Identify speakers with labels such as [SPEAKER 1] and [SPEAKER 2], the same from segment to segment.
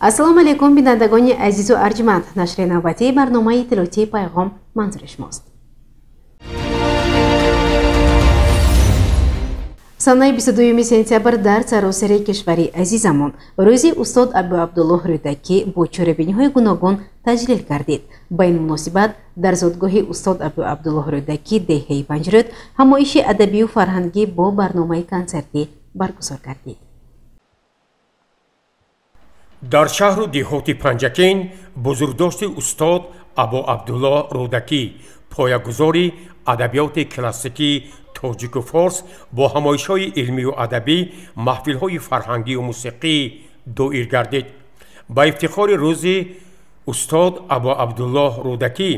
[SPEAKER 1] Ассалому алайкум, бинандагони азизу арҷманд. Нашри навбатии барномаи иттилоотии Пайғом манзури шумост. Санаи 22 сентябр дар саросари кишвари азизамон рӯзи устод Абуабдуллоҳ Рӯдакӣ бо чорабиниҳои гуногун таҷлил гардид. Ба ин муносибат дар зодгоҳи устод Абуабдуллоҳ Рӯдакӣ, деҳаи Панҷрӯд, ҳамоиши адабию фарҳангӣ бо барномаи консертӣ баргузор гардид.
[SPEAKER 2] Дар шаҳру деҳоти Панҷакент бузургдошти устод Абуабдуллоҳ Рӯдакӣ, поягузори адабиёти классикӣ тоҷику форс, бо ҳамоишҳои илмию адабӣ, маҳфилҳои фарҳангию мусиқӣ доир гардид. Ба ифтихори рӯзи устод Абуабдуллоҳ Рӯдакӣ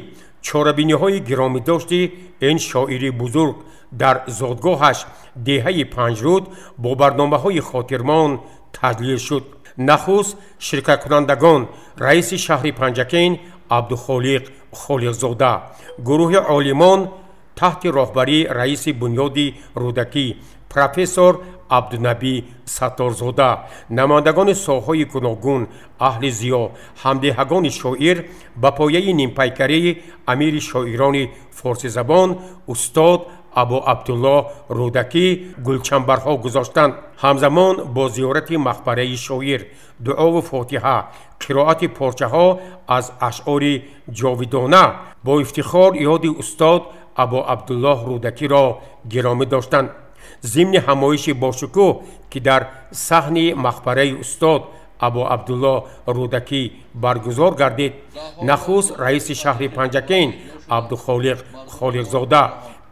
[SPEAKER 2] чорабиниҳои гиромидошти ин шоири бузург дар зодгоҳаш, деҳаи Панҷрӯд, бо барномаҳои хотирмон таҷлил шуд. Нахуст ширкаткунандагон раиси шаҳри Панҷакент Абдухолиқ Холиқзода, гурӯҳи олимон таҳти роҳбарии раиси бунёди Рӯдакӣ профессор Абдунабӣ Сатторзода, намояндагони соҳаҳои гуногун, аҳли зиё, ҳамдеҳагони шоир ба пояи нимпайкарии амири шоирони форсизабон устод Абуабдуллоҳ Рӯдакӣ гулчамбарҳо гузоштанд. Ҳамзамон бо зиёрати мақбараи шоир, дуову фотиҳа, қироати порчаҳо аз ашъори ҷовидона бо ифтихор ёди устод Абуабдуллоҳ Рӯдакиро гиромӣ доштанд. Зимни ҳамоиши бошукӯҳ, ки дар саҳни мақбараи устод Абуабдуллоҳ Рӯдакӣ баргузор гардид, нахуст раиси шаҳри Панҷакент Абдухолиқ Холиқзода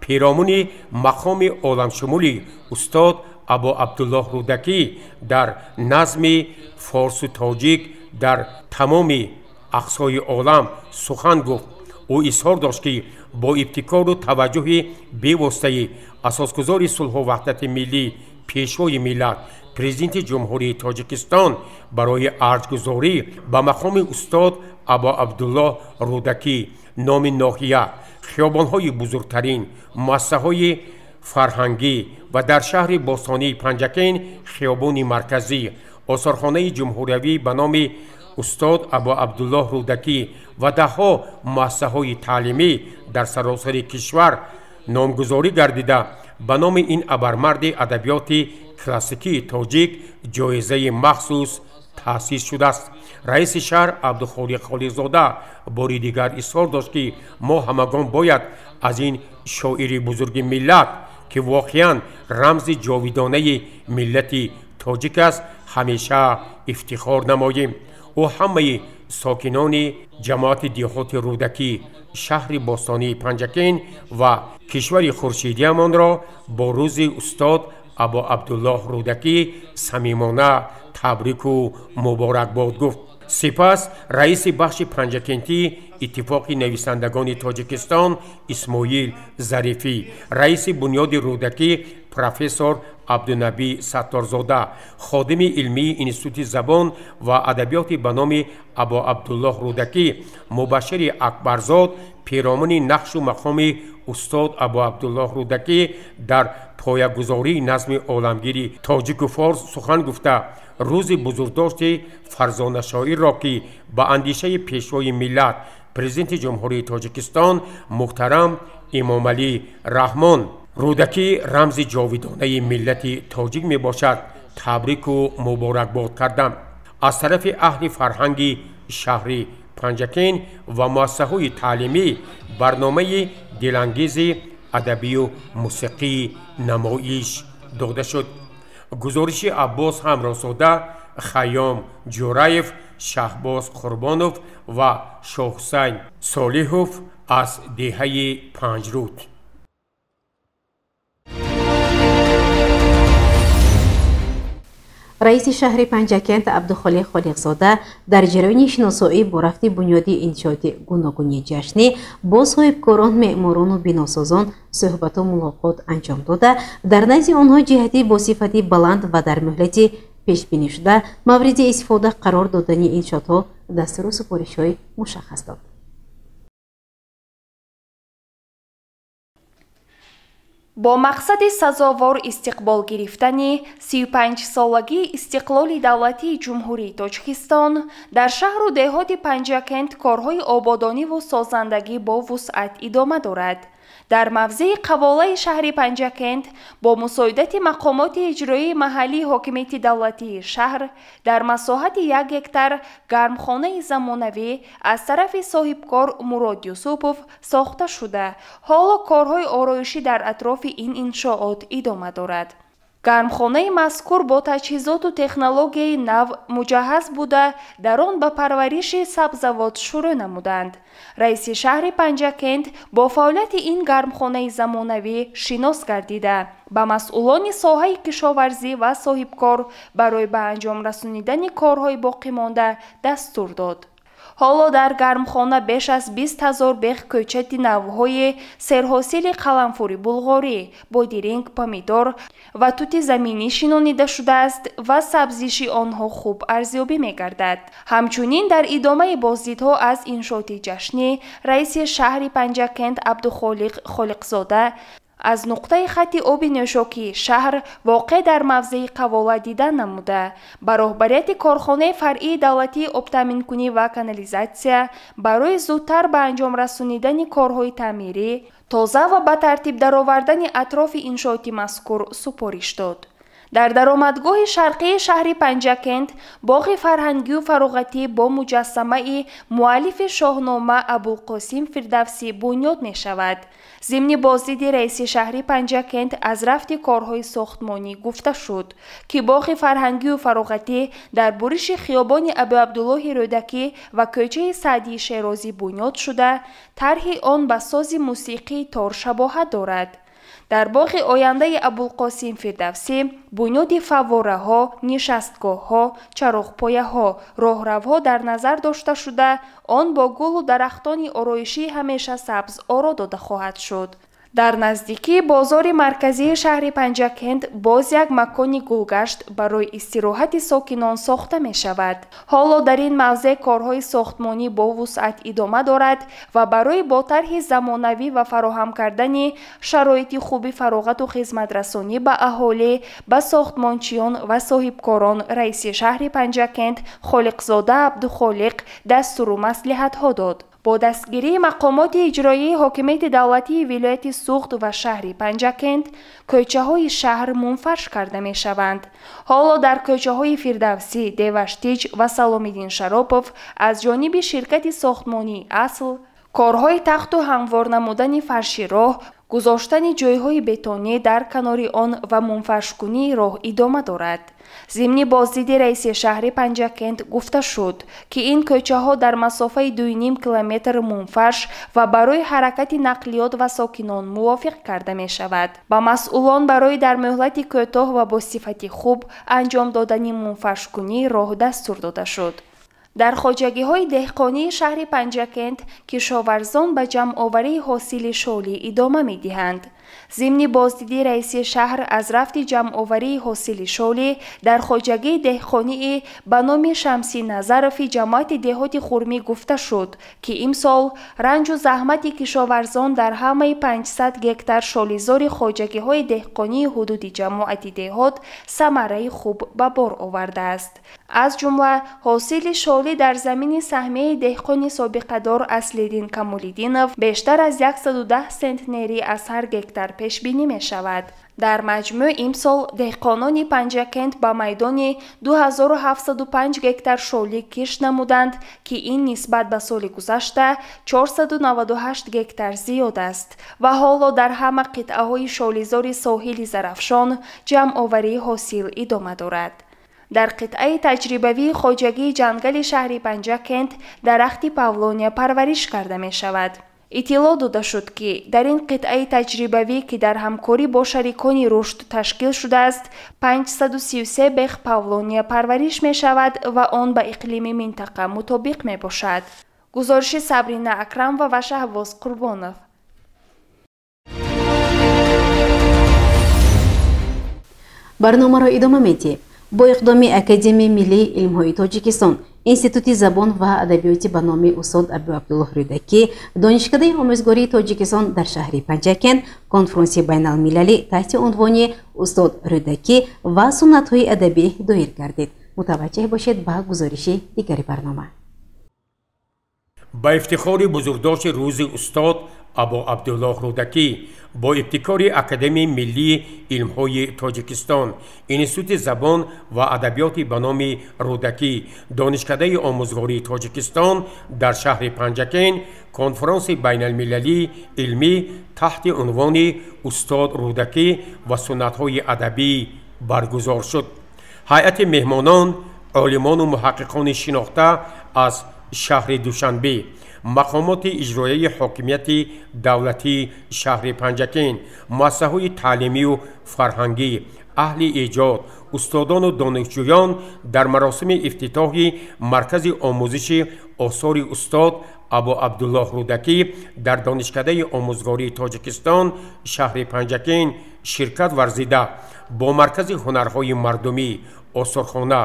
[SPEAKER 2] пиромуни мақоми оламшумули устод Абуабдуллоҳ Рӯдакӣ дар назми форсу тоҷик дар тамоми ақсои олам сухан гуфт. Ӯ изҳор дошт, ки бо ибтикору таваҷҷӯҳи бевоситаи асосгузори сулҳу ваҳдати миллӣ, пешвои миллат, президенти Ҷумҳурии Тоҷикистон барои арҷгузорӣ ба мақоми устод Абуабдуллоҳ Рӯдакӣ номи ноҳия, хиёбонҳои бузургтарин, муассисаҳои фарҳангӣ ва дар шаҳри бостонии Панҷакент хиёбони марказӣ, осорхонаи ҷумҳуриявӣ ба номи устод Абуабдуллоҳ Рӯдакӣ ва даҳҳо муассисаҳои таълимӣ дар саросари кишвар номгузорӣ гардида, ба номи ин абармарди адабиёти классикии тоҷик ҷоизаи махсус таъсис шудааст. Раиси шаҳр Абдухолиқ Холиқзода бори дигар изҳор дошт, ки мо ҳамагон бояд аз ин шоири бузурги миллат, ки воқеан рамзи ҷовидонаи миллати тоҷик аст, ҳамеша ифтихор намоем. Ӯ ҳамаи сокинони ҷамоати деҳоти Рӯдакӣ, шаҳри бостонии Панҷакент ва кишвари хуршидиамонро бо рӯзи устод Абуабдуллоҳ Рӯдакӣ самимона табрику муборакбод гуфт. Сипас раиси бахши Панҷакентӣ Иттифоқи нависандагони Тоҷикистон Исмоил Зарифӣ, раиси бунёди Рӯдакӣ профессор Абдунабӣ Сатторзода, ходими илмии Институти забон ва адабиёти ба номи Абуабдуллоҳ Рӯдакӣ Мубашшири Акбарзод пиромуни нақшу мақоми устод Абуабдуллоҳ Рӯдакӣ дар поягузории назми оламгири тоҷику форс сухан гуфта, рӯзи бузургдошти фарзонашоирро, ки ба андешаи пешвои миллат, президенти Ҷумҳурии Тоҷикистон муҳтарам Эмомалӣ Раҳмон, Рӯдакӣ рамзи ҷовидонаи миллати тоҷик мебошад, табрику муборакбод кардам. Аз тарафи аҳли фарҳанги шаҳри Панҷакент ва муассисаҳои таълимӣ барномаи дилангези адабию мусиқӣ намоиш дода шуд. Гузориши Аббос Ҳамроҳзода, Хайём Ҷӯраев, Шаҳбоз Қурбонов ва Шоҳҳусайн Солиҳов аз деҳаи Панҷрӯд.
[SPEAKER 1] Раиси шаҳри Панҷакент Абдухолиқ Холиқзода дар ҷараёни шиносоӣ бо рафти бунёди иншооти гуногуни ҷашнӣ бо соҳибкорон, меъморону биносозон суҳбату мулоқот анҷом дода, дар назди онҳо ҷиҳати бо сифати баланд ва дар муҳлати пешбинишуда мавриди истифода қарор додани иншоотҳо дастуру супоришҳои мушаххас дод.
[SPEAKER 3] Бо мақсади сазовор истиқбол гирифтани 35-солагии истиқлоли давлатии Ҷумҳурии Тоҷикистон дар шаҳру деҳоти Панҷакент корҳои ободониву созандагӣ бо вусъат идома дорад. Дар мавзеи қаволаи шаҳри Панҷакент бо мусоидати мақомоти иҷроии маҳаллии ҳокимияти давлатии шаҳр дар масоҳати 1 гектар гармхонаи замонавӣ аз тарафи соҳибкор Мурод Юсупов сохта шуда, ҳоло корҳои ороишӣ дар атрофи ин иншоот идома дорад. Гармхонаи мазкур бо таҷҳизоту технологияи нав муҷаҳҳаз буда, дар он ба парвариши сабзавот шурӯъ намуданд. Раиси шаҳри Панҷакент бо фаъолияти ин гармхонаи замонавӣ шинос гардида, ба масъулони соҳаи кишоварзӣ ва соҳибкор барои ба анҷом расонидани корҳои боқимонда дастур дод. Ҳоло дар гармхона беш аз 20 000 бех кӯчати навъҳои серҳосили қаламфури булғорӣ, бодиринг, помидор ва тути заминӣ шинонида шудааст ва сабзиши онҳо хуб арзёбӣ мегардад. Ҳамчунин дар идомаи боздидҳо аз иншооти ҷашнӣ раиси шаҳри Панҷакент Абдухолиқ Холиқзода аз нуқтаи хатти оби нӯшокии шаҳр воқеъ дар мавзеи Қавола дидан намуда, ба роҳбарияти корхонаи фаръии давлатии обтаъминкунӣ ва канализатсия барои зудтар ба анҷом расонидани корҳои таъмирӣ, тоза ва ба тартиб даровардани атрофи иншооти мазкур супориш дод. Дар даромадгоҳи шарқии шаҳри Панҷакент боғи фарҳангию фароғатӣ бо муҷассамаи муаллифи Шоҳнома Абулқосим Фирдавсӣ бунёд мешавад. Зимни боздиди раиси шаҳри Панҷакент аз рафти корҳои сохтмонӣ гуфта шуд, ки боғи фарҳангию фароғатӣ дар буриши хиёбони Абуабдуллоҳи Рӯдакӣ ва кӯчаи Саъдии Шерозӣ бунёд шуда, тарҳи он ба сози мусиқии тор шабоҳат дорад. Дар боғи ояндаи Абулқосим Фирдавсӣ бунёди фаввораҳо, нишастгоҳҳо, чароғпояҳо, роҳравҳо дар назар дошта шуда, он бо гулу дарахтони ороишии ҳамеша сабз оро дода хоҳад шуд. Дар наздикии бозори марказии шаҳри Панҷакент боз як макони гулгашт барои истироҳати сокинон сохта мешавад. Ҳоло дар ин мавзеъ корҳои сохтмонӣ бо вусъат идома дорад ва барои бо тарҳи замонавӣ ва фароҳам кардани шароити хуби фароғату хизматрасонӣ ба аҳолӣ, ба сохтмончиён ва соҳибкорон раиси шаҳри Панҷакент Холиқзода Абдухолиқ дастуру маслиҳатҳо дод. Бо дастгирии мақомоти иҷроии ҳокимияти давлатии вилояти Суғд ва шаҳри Панҷакент кӯчаҳои шаҳр мунфарш карда мешаванд. Ҳоло дар кӯчаҳои Фирдавсӣ, Деваштич ва Саломиддин Шаропов аз ҷониби ширкати сохтмонии Асл корҳои тахту ҳамвор намудани фарши роҳ, гузоштани ҷойҳои бетонӣ дар канори он ва мунфаршкунии роҳ идома дорад. Зимни боздиди раиси шаҳри Панҷакент гуфта шуд, ки ин кӯчаҳо дар масофаи 2,5 километр мунфарш ва барои ҳаракати нақлиёт ва сокинон мувофиқ карда мешавад. Ба масъулон барои дар муҳлати кӯтоҳ ва бо сифати хуб анҷом додани мунфаршкунии роҳ дастур дода шуд. Дар хоҷагиҳои деҳқонии шаҳри Панҷакент кишоварзон ба ҷамъоварии ҳосили шолӣ идома медиҳанд. Зимни боздиди раиси шаҳр аз рафти ҷамъоварии ҳосили шолӣ дар хоҷагии деҳқонии ба номи Шамсӣ Назарови ҷамоати деҳоти Хурмӣ гуфта шуд, ки имсол ранҷу заҳмати кишоварзон дар ҳамаи 500 гектар шолизори хоҷагиҳои деҳқонии ҳудуди ҷамоати деҳот самараи хуб ба бор овардааст. Аз ҷумла ҳосили шолӣ дар замини саҳмияи деҳқони собиқадор Аслиддин Камолиддинов бештар аз 110 сентнери аз ҳар гектар пешбинӣ мешавад. Дар маҷмӯъ имсол деҳқонони Панҷакент ба майдони 2705 гектар шолӣ кишт намуданд, ки ин нисбат ба соли гузашта 498 гектар зиёд аст ва ҳоло дар ҳама қитъаҳои шолизори соҳили Зарафшон ҷамъоварии ҳосил идома дорад. Дар қитъаи таҷрибавии хоҷагии ҷангали шаҳри Панҷакент дарахти павлония парвариш карда мешавад. Иттилоъ дода шуд, ки дар ин қитъаи таҷрибавӣ, ки дар ҳамкорӣ бо шарикони рушд ташкил шудааст, 533 бех павлония парвариш мешавад ва он ба иқлими минтақа мутобиқ мебошад. Гузориши Сабрина Акрамова ва Шаҳбоз Қурбонов.
[SPEAKER 1] Барномаро идома медиҳем. Бо иқдоми Академияи миллии илмҳои Тоҷикистон Институти забон ва адабиёти ба номи устод Абуабдуллоҳ Рӯдакӣ, Донишкадаи омӯзгории Тоҷикистон дар шаҳри Панҷакент конфронси байналмилалӣ таҳти унвони «Устод Рӯдакӣ ва суннатҳои адабӣ» доир гардид. Мутаваҷҷеҳ бошед ба гузориши дигари барнома.
[SPEAKER 2] Ба ифтихори бузургдошти рӯзи устод Абу Абдуллоҳ Рӯдакӣ бо ибтикори Академияи миллии илмҳои Тоҷикистон, Институти забон ва адабиёти ба номи Рӯдакӣ, Донишкадаи омӯзгории Тоҷикистон дар шаҳри Панҷакент конфронси байналмилалии илмӣ таҳти унвони «Устод Рӯдакӣ ва суннатҳои адабӣ» баргузор шуд. Ҳайати меҳмонон, олимону муҳаққиқони шинохта аз шаҳри Душанбе, мақомоти иҷроияи ҳокимияти давлатии шаҳри Панҷакент, муассисаҳои таълимию фарҳангӣ, аҳли эҷод, устодону донишҷӯён дар маросими ифтитоҳи Маркази омӯзиши осори устод Абу Абдуллоҳ Рӯдакӣ дар Донишкадаи омӯзгории Тоҷикистон шаҳри Панҷакент ширкат варзида, бо маркази ҳунарҳои мардумӣ, осорхона,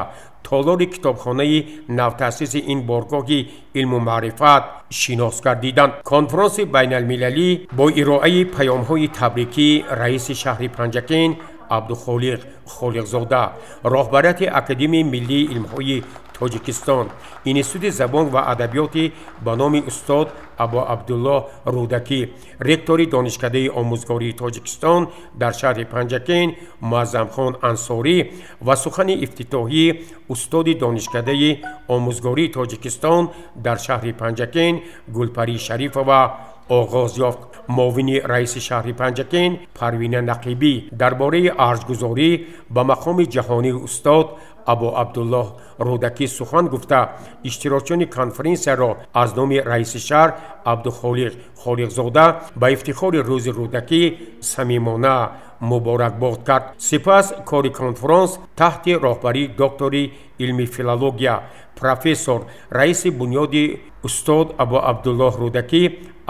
[SPEAKER 2] толори китобхонаи навтаъсиси ин боргоҳи илму маърифат шинос гардиданд. Конфронси байналмилалӣ бо ироаи паёмҳои табрикӣ раиси шаҳри Панҷакент Абдухолиқ Холиқзода, роҳбарияти Академияи миллии илмҳои Тоҷикистон, Институти забон ва адабиёти ба номи устод Абу Абдуллоҳ Рӯдакӣ, ректори Донишкадаи омӯзгории Тоҷикистон дар шаҳри Панҷакент Муаззамхон Ансорӣ ва сухани ифтитоҳии устоди Донишкадаи омӯзгории Тоҷикистон дар шаҳри Панҷакент Гулпарӣ Шарифова оғоз ёфт. Муовини раиси шаҳри Панҷакент Парвина Нақибӣ дар бораи арҷгузорӣ ба мақоми ҷаҳонии устод Абу Абдуллоҳ Рӯдакӣ сухан гуфта, иштирокчиёни конференсияро аз номи раиси шаҳр Абдухолиқ Холиқзода ба ифтихори рӯзи Рӯдакӣ самимона муборакбод кард. Сипас кори конфронс таҳти роҳбарии доктори илми филология, профессор, раиси бунёди устод Абу Абдуллоҳ Рӯдакӣ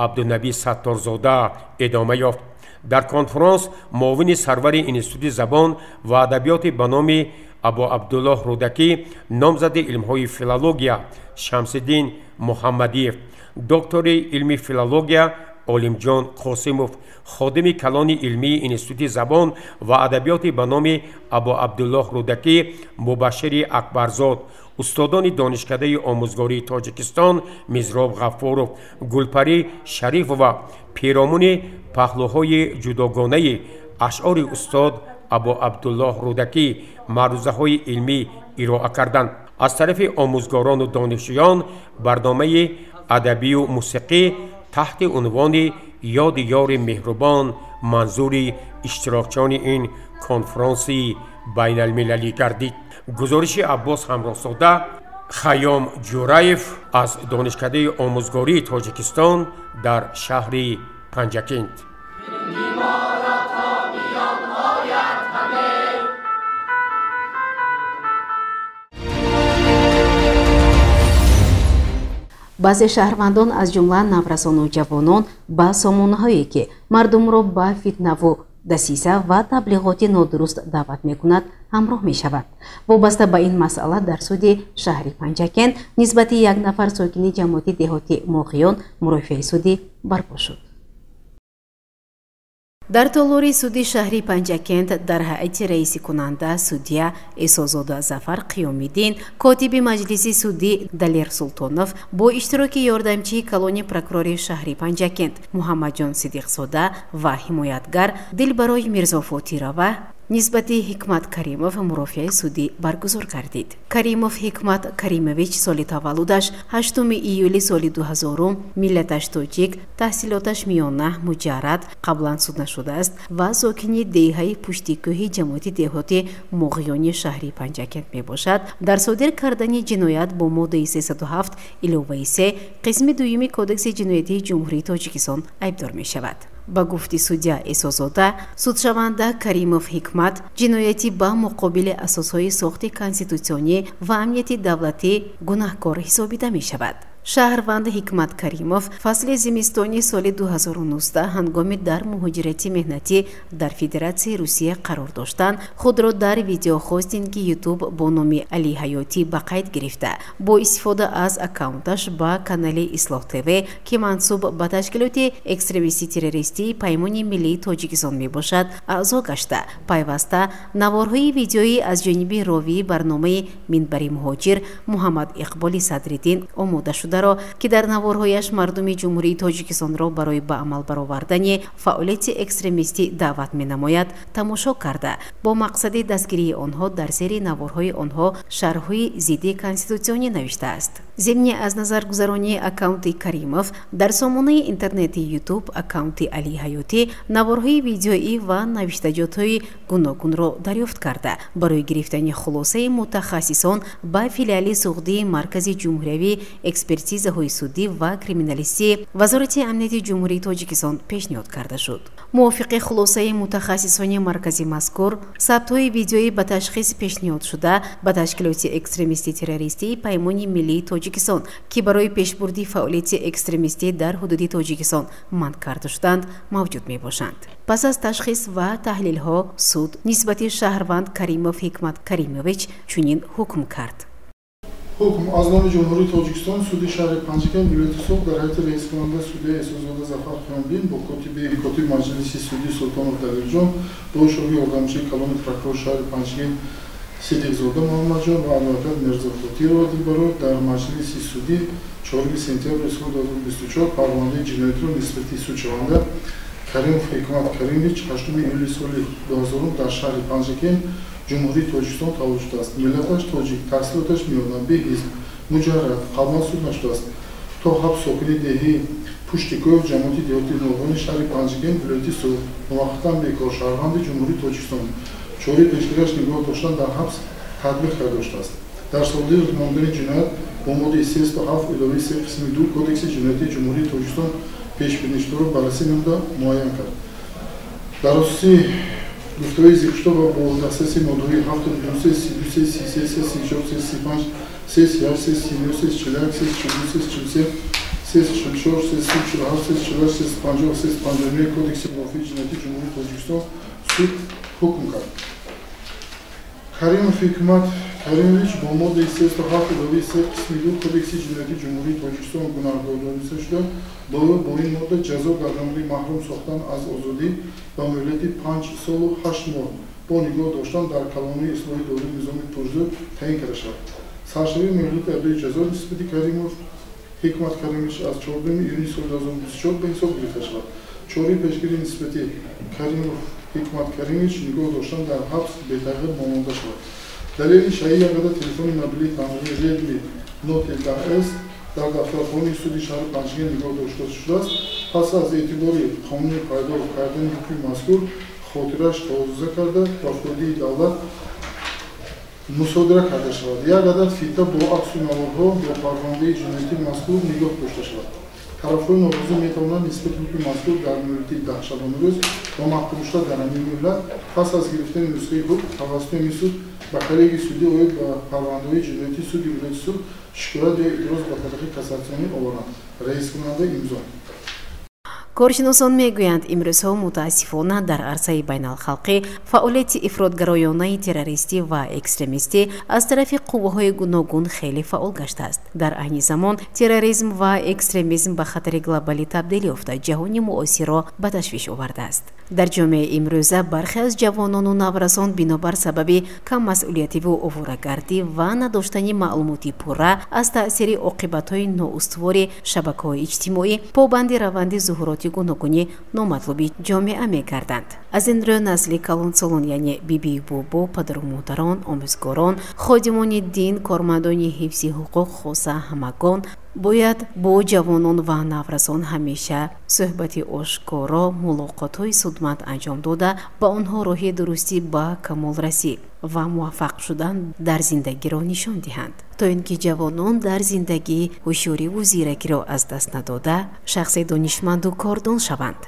[SPEAKER 2] Абдунабӣ Сатторзода идома ёфт. Дар конфронс муовини сарвари Институти забон ва адабиёти ба номи Абу Абдуллоҳ Рӯдакӣ, номзади илмҳои филология Шамсиддин Муҳаммадиев, доктори илми филология Олимҷон Қосимов, ходими калони илмии Институти забон ва адабиёти ба номи Абу Абдуллоҳ Рӯдакӣ Мубашшири Акбарзод, устодони Донишкадаи омӯзгории Тоҷикистон Мизроб Ғаффоров, Гулпарӣ Шарифова перомуни паҳлӯҳои ҷудогонаи ашъори устод Абу Абдуллоҳ Рӯдакӣ маърузаҳои илмӣ ироа карданд. Аз тарафи омӯзгорону донишҷӯён барномаи адабию мусиқӣ таҳти унвони «Ёди ёри меҳрубон» манзури иштирокчиёни ин конфронси байналмилалӣ гардид. Гузориши Аббос Ҳамроҳзода, Хайём Ҷураев аз Донишкадаи омӯзгории Тоҷикистон дар шаҳри Панҷакент.
[SPEAKER 1] Баъзе шаҳрвандон, аз ҷумла наврасону ҷавонон, ба сомонаҳое, ки мардумро ба фитнаву дасиса ва таблиғоти нодуруст даъват мекунад, ҳамроҳ мешавад. Вобаста ба ин масъала дар суди шаҳри Панҷакент нисбати як нафар сокини ҷамоати деҳоти Моғиён мурофиаи судӣ барпо шуд. Дар толори суди шаҳри Панҷакент дар ҳайати раисикунанда судья Эсозода Зафар Қиёмиддин, котиби маҷлиси судӣ Далер Султонов бо иштироки ёрдамчии калони прокурори шаҳри Панҷакент Муҳаммадҷон Сидиқзода ва ҳимоятгар Дилбарои Мирзофотирова нисбати Ҳикмат Каримов мурофиаи судӣ баргузор гардид. Каримов Ҳикмат Каримович соли таваллудаш 8 июли соли 2000, миллаташ тоҷик, таҳсилоташ миёна, муҷаррад, қаблан суд нашудааст ва сокини деҳаи Пуштикӯҳи ҷамоати деҳоти Моғиёни шаҳри Панҷакент мебошад. Дар содир кардани ҷиноят бо моддаи 307 иловаи 3 қисми дуюми Кодекси ҷиноятии Ҷумҳурии Тоҷикистон айбдор мешавад. Ба гуфти судья Эсозода, судшаванда Каримов Ҳикмат ҷинояти ба муқобили асосҳои сохти конститутсионӣ ва амнияти давлатӣ гунаҳкор ҳисобида мешавад. Шаҳрванд Ҳикмат Каримов фасли зимистони соли 2019 ҳангоми дар муҳоҷирати меҳнатӣ дар Федератсияи Русия қарор доштан, худро дар видеохостинги Ютуб бо номи Али Ҳаётӣ ба қайд гирифта, бо истифода аз аккаунташ ба канали Ислоҳ ТВ, ки мансуб ба ташкилоти экстремистӣ-террористии Паймони миллии Тоҷикистон мебошад, аъзо гашта, пайваста наворҳои видеоӣ аз ҷониби ровии барномаи Минбари муҳоҷир Муҳаммад Иқболи Садриддин омода шуда, ки дар наворҳояш мардуми Ҷумҳурии Тоҷикистонро барои ба амал баровардани фаъолияти экстремистӣ даъват менамояд, тамошо карда, бо мақсади дастгирии онҳо дар зери наворҳои онҳо шарҳҳои зидди конститутсионӣ навиштааст. Зимни аз назаргузаронии аккаунти Каримов дар сомонаи интернети Ютуб аккаунти Али Ҳаётӣ наворҳои видеоӣ ва навиштаҷотҳои гуногунро дарёфт карда, барои гирифтани хулосаи мутахассисон ба филиали Суғдии Маркази ҷумҳуриявии экспертизаҳои судӣ ва криминалистии Вазорати амнияти Ҷумҳурии Тоҷикистон пешниҳод карда шуд. Мувофиқи хулосаи мутахассисони маркази мазкур, сабтҳои видеоӣ ба ташхис пешниҳодшуда ба ташкилоти экстремистӣ-террористии Паймони миллии Тоҷикистон, ки барои пешбурди фаъолияти экстремистӣ дар ҳудуди Тоҷикистон манъ карда шуданд, мавҷуд мебошанд. Пас аз ташхис ва таҳлилҳо суд нисбати шаҳрванд Каримов Ҳикмат Каримович чунин ҳукм кард.
[SPEAKER 4] Ҳукм аз номи Ҷумҳурии Тоҷикистон суди шаҳри Панҷакент вилояти Суғд дар ҳайати раискунанда судяи Эҳсонзода Зафар Қиёмдин бо котиби маҷлиси судӣ Султонов Далерҷон, бо шоҳи ёрдамчии калони прокурори шаҳри Панҷакент Сидиқзода Муҳаммадҷон ва адвокат Мирзофотирова Дилбаро дар маҷлиси судӣ 4 сентябри соли 2024 парвандаи ҷиноятиро нисбати судшаванда Каримов Ҳикмат Каримович 8 июли соли 2000 дар шаҳри Панҷакент Ҷумҳурии Тоҷикистон таваллуд шудааст. Миллаташ тоҷик, таҳсилоташ миёна, беҳизб, муҷаррад, қаблан суд нашудааст. То ҳабт сокини деҳаи Пуштикӯҳ, ҷамоати деҳоти Норғони шаҳри Панҷакент, вилояти Суғд, муваққатан бекор, шаҳрванди Ҷумҳурии Тоҷикистон. Чораи пешгираш нигоҳ доштан дар ҳабс татбиқ карда шудааст. Дар содир намудани ҷиноят бо моддаи 307 иловаи 3 қисми 2 Кодекси ҷиноятии Ҷумҳурии Тоҷикистон пешбинишударо баррасӣ намуда муайян кард. Дар асоси гуфтаҳои зикршуда ва бо дастраси моддаҳои 72, 32, 33, 34, 35, 38, 39, 41, 42, 43, 44, 47, 48, 50, 59 Кодекси мурофиаи ҷиноятии Ҷумҳурии Тоҷикистон суд ҳукм кард. Каримов Ҳикмат Каримович бо моддаи 307 иловаи 3 қисми 2 Кодекси ҷиноятии Ҷумҳурии Тоҷикистон гунаҳкор дониста шуда, бо ин модда ҷазо дар намуди маҳрум сохтан аз озодӣ ба муҳлати 5 солу 8 моҳ бо нигоҳ доштан дар колонияи ислоҳии доираи низоми пурзӯр таъин карда шавад. Саршавии муҳлати адои ҷазо нисбати Каримов Ҳикмат Каримович аз 4 июни соли 2024 ба ҳисоб гирифта шавад. Чораи пешгирӣ нисбати Каримов Ҳикмат Каримович нигоҳ доштан дар ҳабс бетағйир монда шавад. Далели шаҳӣ як адад телефони мобилии тамғаи Redmi Note 10S дар дафтархонаи суди шаҳри Панҷакент нигоҳ дошта шудааст. Пас аз эътибори қонуни пайдо кардани ҳукми мазкур хотираш тоза карда ба фоидаи давлат мусодира карда шавад. Як адад фита бо аксу наворҳо бо парвандаи ҷиноятии мазкур нигоҳ дошта шавад. Тарафҳои норозӣ метавонанд нисбати ҳукми мазкур дар муҳлати 10 шабонарӯз ва маҳкумшуда дар ҳамин муҳлат пас аз гирифтани нусхаи ҳукм тавассути ҳамин суд ба коллегияи судӣ оид ба парвандаҳои ҷиноятии суди вилояти Суғд шикоят ё эътироз ба тариқи кассатсионӣ оваранд. Раискунанда имзо.
[SPEAKER 1] Коршиносон мегӯянд, имрӯзҳо мутаассифона дар арсаи байналхалқӣ фаъолияти ифротгароёнаи террористӣ ва экстремистӣ аз тарафи қувваҳои гуногун хеле фаъол гаштааст. Дар айни замон терроризм ва экстремизм ба хатари глобалӣ табдил ёфта, ҷаҳони муосирро ба ташвиш овардааст. Дар ҷомеаи имрӯза бархе аз ҷавонону наврасон бинобар сабаби каммасъулиятиву овурагардӣ ва надоштани маълумоти пурра аз таъсири оқибатҳои ноустувори шабакаҳои иҷтимоӣ побанди раванди зуҳуроти гуногуни номатлуби ҷомеа мегарданд. Аз ин рӯ насли калонсолон, яъне бибию бобо, падару модарон, омӯзгорон, ходимони дин, кормандони ҳифзи ҳуқуқ, хоса ҳамагон бояд бо ҷавонон ва наврасон ҳамеша суҳбати ошкоро, мулоқотҳои судманд анҷом дода, ба онҳо роҳи дурустӣ ба камолрасӣ ва муваффақ шудан дар зиндагиро нишон диҳанд, то ин ки ҷавонон дар зиндагӣ ҳушёриву зиракиро аз даст надода, шахси донишманду кордон шаванд.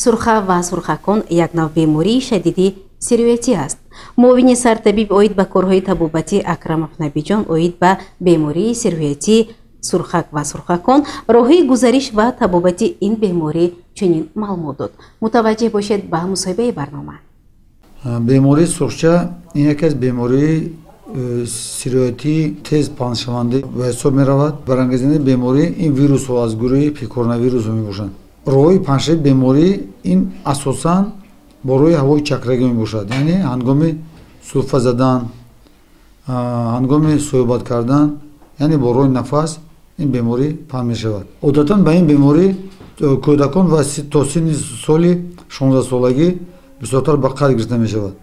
[SPEAKER 1] Сурха ва сурхакон як нав бемории шадиди сироятӣ аст. Муовини сартабиб оид ба корҳои табобатӣ Акрамов Набиҷон оид ба бемории сироятӣ сурхак ва сурхакон, роҳи гузариш ва табобати ин беморӣ чунин маълумот дод. Мутаваҷҷеҳ бошед ба мусоҳибаи барнома.
[SPEAKER 5] Бемории сурхча ин яке аз бемории сироятии тез паҳншаванда ба ҳисоб меравад. Барангезандаи беморӣ ин вирусҳо аз гурӯҳи пикорнавирусҳо мебошанд. Роҳи паҳншавии беморӣ ин асосан бо роҳи ҳавои чакрагӣ мебошад, яъне ҳангоми сулфа задан, ҳангоми суҳбат кардан, яъне бо роҳи нафас ин беморӣ паҳн мешавад. Одатан ба ин беморӣ кӯдакон ва то синни соли 16-солагӣ бисёртар ба қайд гирифта мешавад.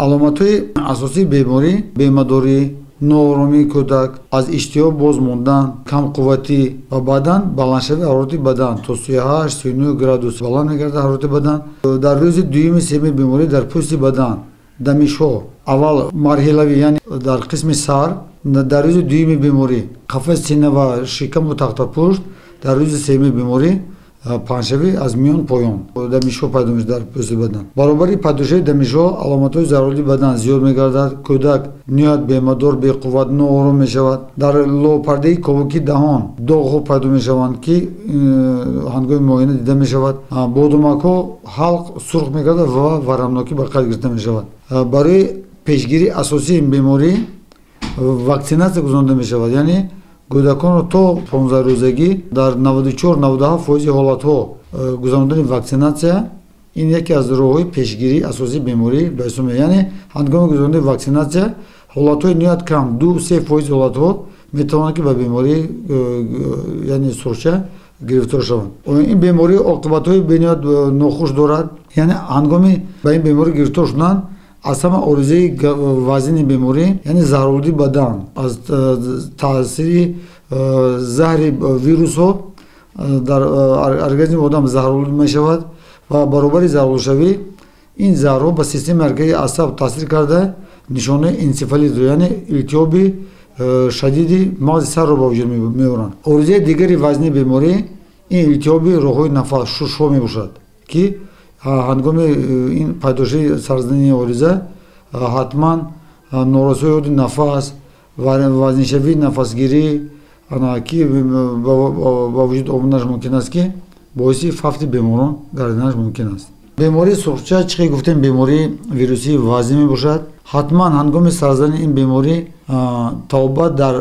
[SPEAKER 5] Аломатҳои асосии беморӣ бемадорӣ, нооромии кӯдак, аз иштиҳо боз мондан, камқувватӣ ва баъдан баландшавии ҳарорати бадан то 38-39 градус баланд мегардад ҳарорати бадан. Дар рӯзи дуюми сеюми беморӣ дар пӯсти бадан дамишҳо аввал марҳилавӣ, яъне дар қисми сар, дар рӯзи дуюми беморӣ қафаси сина ва шикаму тахтапушт, дар рӯзи сеюми беморӣ паҳншавӣ аз миён поён дамишҳо пайдо мешавад дар пӯсти бадан. Баробари пайдошавии дамишҳо аломатҳои зарурии бадан зиёд мегардад. Кӯдак ниҳоят бемадор, беқувват, ноором мешавад. Дар лопардаи ковуки даҳон доғҳо пайдо мешаванд, ки ҳангоми муоина дида мешавад. Бодумакҳо ҳалқ сурх мегардад ва варамнокӣ ба қайд гирифта мешавад. Барои пешгирии асосии ин беморӣ ваксинатсия гузаронида мешавад, яъне кӯдаконро то 15 рӯзагӣ дар 94-97% ҳолатҳо гузарондани ваксинатсия ин яке аз роҳҳои пешгирии асосии беморӣ ба ҳисоб меояд. Яъне ҳангоми гузарондани ваксинатсия ҳолатҳои ниҳоят кам, 2-3% ҳолатҳо метавонанд, ки ба бемории яъне сурхча гирифтор шаванд. Ин беморӣ оқибатҳои бениҳоят нохуш дорад, яъне ҳангоми ба ин беморӣ гирифтор шудан аз ҳама оризаи вазини беморӣ, яъне заҳролудии бадан аз таъсири заҳри вирусҳо дар организми одам заҳролуд мешавад ва баробари заҳролудшавӣ ин заҳрҳо ба системаи марказии асаб таъсир карда, нишонаи энсефалитро, яъне илтиҳоби шадиди мағзи сарро ба вуҷуд меоранд. Оризаи дигари вазнии беморӣ ин илтиҳоби роҳҳои нафас, шушҳо мебошад, ки ҳангоми ин пайдошавии сарзании ориза ҳатман норасоии оди нафас, вазниншавии нафасгирӣ, ки ба вуҷуд омаданаш мумкин аст, ки боиси фавти беморон гардиданаш мумкин аст. Бемории сурхча, чӣ хел гуфтем, бемории вирусии вазнин мебошад. Ҳатман ҳангоми сарзани ин беморӣ табобат дар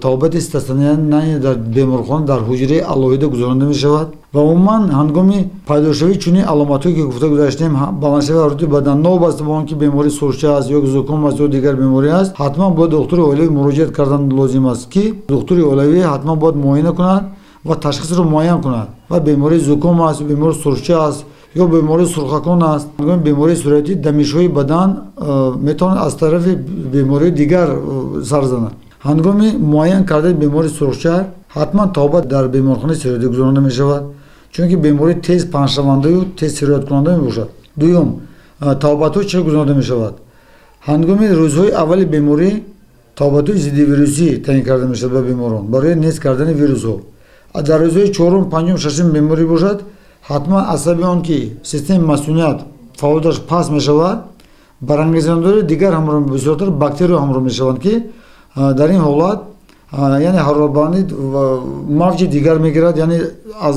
[SPEAKER 5] табобати стационарӣ дар беморхона дар ҳуҷраи алоҳида гузаронида мешавад ва умуман ҳангоми пайдошавии чунин аломатҳое, ки гуфта гузаштем, баландшавии ҳарорати бадан, новобаста ба он ки бемории сурхча аст ё зуком аст ё дигар беморӣ аст, ҳатман бояд духтури оилавӣ муроҷиат кардан лозим аст, ки духтури оилавӣ ҳатман бояд муоина кунад ва ташхисро муайян кунад ва бемории зуком аст, бемории сурхча аст ё бемории сурхакон аст. Ҳангоми бемории сироятӣ дамишҳои бадан метавонад аз тарафи бемории дигар сар занад. Ҳангоми муайян кардани бемории сурхча ҳатман табобат дар беморхонаи сироятӣ гузаронида мешавад, чунки беморӣ тез паҳншавандаю тез сирояткунанда мебошад. Дуюм, табобатҳо чӣ гузаронида мешавад? Ҳангоми рӯзҳои аввали беморӣ табобатҳои зиддивирусӣ таъин карда мешавад ба беморон барои нест кардани вирусҳо. Дар рӯзҳои чорум, панҷум, шашуми беморӣ бошад, ҳатман аз сабаби он ки системаи масуният фаъолияташ паст мешавад, барангезандаҳои дигар ҳамроҳ, бисёртар бактериё ҳамроҳ мешаванд, ки дар ин ҳолат яъне ҳароратбаландӣ мавҷи дигар мегирад, яъне аз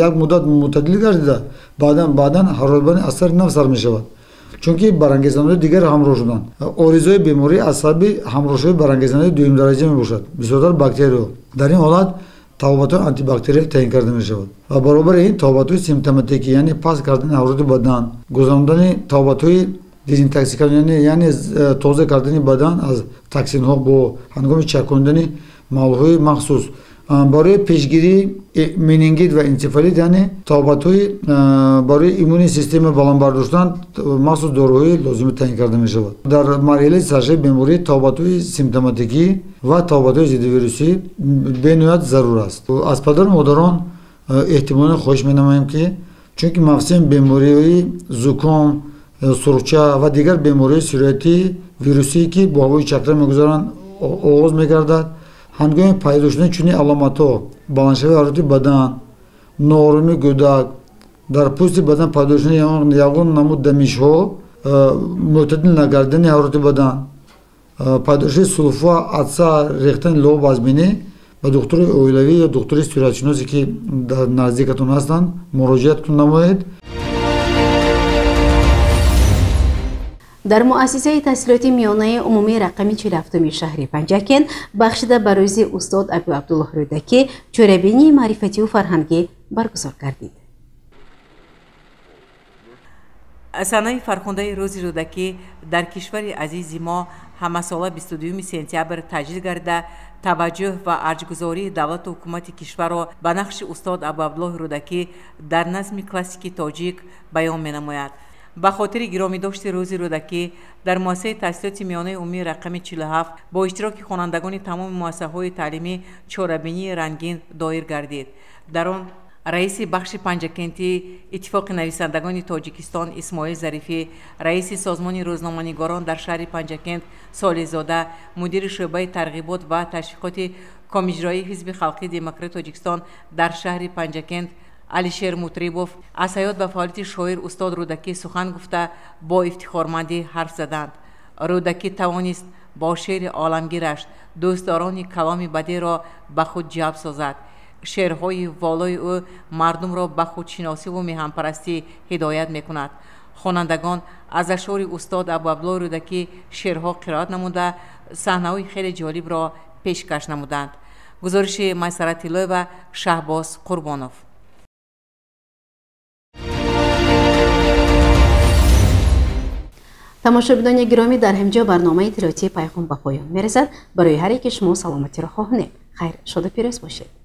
[SPEAKER 5] як муддат мӯътадил гардида, баъдан ҳароратбаландӣ аз сари нав сар мешавад, чунки барангезандаҳои дигар ҳамроҳ шуданд. Оризаҳои беморӣ аз сабаби ҳамроҳшавии барангезандаҳои дуюмдараҷа мебошад, бисёртар бактериё. Дар ин ҳолат табобатҳои антибактериал таъин карда мешавад ва баробари ин табобатҳои симптоматикӣ, яъне паст кардани ҳарорати бадан, гузарондани табобатҳои дезинтоксикация, яъне тоза кардани бадан аз токсинҳо бо ҳангоми чакондани маҳлулҳои махсус. Барои пешгирии менингит ва энцефалит, яъне табобатҳои барои иммунии система баланд бардоштан, махсус доруҳои лозимӣ таъин карда мешавад. Дар марҳилаи саршавии беморӣ табобатҳои симптоматикӣ ва табобатҳои зиддивирусӣ бениҳоят зарур аст. Аз падару модарон эҳтимолан хоҳиш менамоем, ки чунки мавсими бемориҳои зуком, сурхча ва дигар бемориҳои сироятии вирусие, ки бо ҳавои чакра мегузаранд, оғоз мегардад, ҳангоми пайдо шудани чунин аломатҳо: баландшавии ҳарорати бадан, нооромии кӯдак, дар пӯсти бадан пайдо шудани ягон намуд дамишҳо, мӯътадил нагардидани ҳарорати бадан, пайдошавии сулфа, атса, рехтани лоб аз бинӣ ба духтури оилавӣ ё духтури сироятшиносе ки дар наздикатон ҳастанд муроҷиат намоед.
[SPEAKER 1] Дар муассисаи таҳсилоти миёнаи умумии рақами 47-уми шаҳри Панҷакент бахшида ба рӯзи устод Абуабдуллоҳ Рӯдакӣ чорабинии маърифативу фарҳангӣ баргузор гардид.
[SPEAKER 6] Санаи фархундаи рӯзи Рӯдакӣ дар кишвари азизи мо ҳамасола 22 сентябр таҷлил гардида, таваҷҷӯҳ ва арҷгузории давлату ҳукумати кишварро ба нақши устод Абуабдуллоҳи Рӯдакӣ дар назми классики тоҷик баён менамояд. Ба хотири гиромидошти рӯзи Рӯдакӣ дар муассисаи таҳсилоти миёнаи умумии рақами 47 бо иштироки хонандагони тамоми муассисаҳои таълимӣ чорабинии рангин доир гардид. Дар он раиси бахши Панҷакентии Иттифоқи нависандагони Тоҷикистон Исмоил Зарифӣ, раиси созмони рӯзноманигорон дар шаҳри Панҷакент Солиҳзода, мудири шӯъбаи тарғибот ва ташвиқоти Комиҷроии Ҳизби Халқии Демократии Тоҷикистон дар шаҳри Панҷакент Алишер Мутрибов аз ҳаёт ва фаъолияти шоир устод Рӯдакӣ сухан гуфта бо ифтихормандӣ ҳарф заданд. Рӯдакӣ тавонист бо шеъри оламгираш дӯстдорони каломи бадеъро ба худ ҷалб созад. Шеърҳои волои ӯ мардумро ба худшиносиву меҳанпарастӣ ҳидоят мекунад. Хонандагон аз ашъори устод Абуабдуллоҳ Рӯдакӣ шеърҳо қироат намуда, саҳнаҳои хеле ҷолибро пешкаш намуданд. Гузориши Майсара Тиллоева, Шаҳбоз Қурбонов.
[SPEAKER 1] Тамошобинони гиромӣ, дар ҳамҷо барномаи иттилоотии Пайғом ба поён мерасад. Барои ҳар яке шумо саломатиро хоҳонем. Хайр, шоду пирӯз бошед.